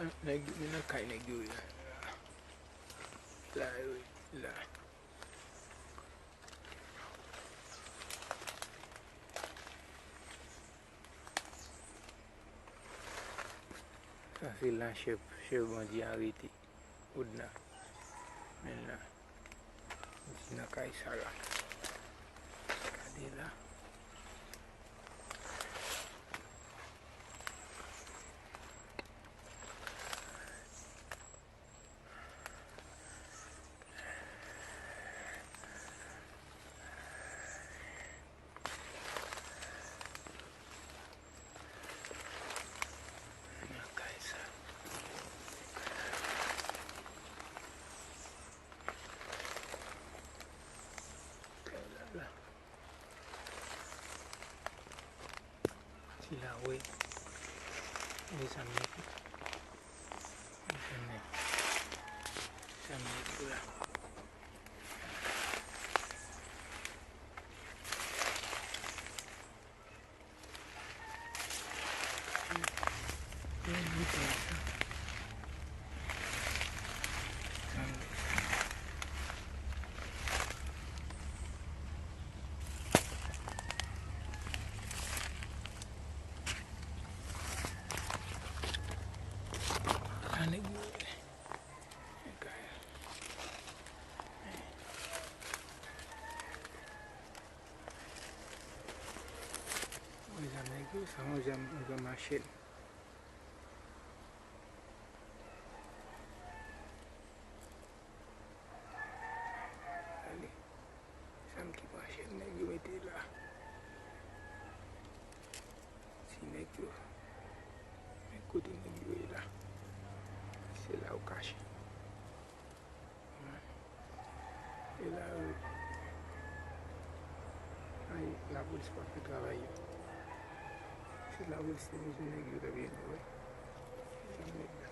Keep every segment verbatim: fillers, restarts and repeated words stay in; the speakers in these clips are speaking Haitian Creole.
Nèg yo, men nan kay nèg yo ye la. La, yo ye la. Sa se la chèf, chèf bandi a arete. Odna. Men la. Li nan kay sa la. Gade la. Nan kay sa. Kay la la. Sila, wi. Mezanmi. Mezanmi. Mezanmi, tou la. Mezanmi, nèg yo, sa yon zam, yon zam machèt. Ale. Zam ki machèt nèg yo mete la. Ti nèg yo. Men kote nèg yo ye la. Se la yo kache. E la, yo, ay, lapolis pa fè travay yo. Si lapolis te bezwen nèg yo, ta byen, wi. Bezwen nèg la.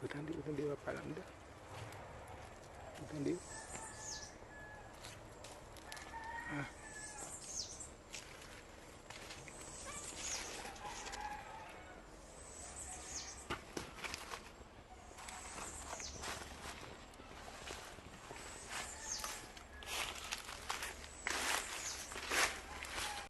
Ou tande, ou tande, yo ap pale anndan. Ou tande?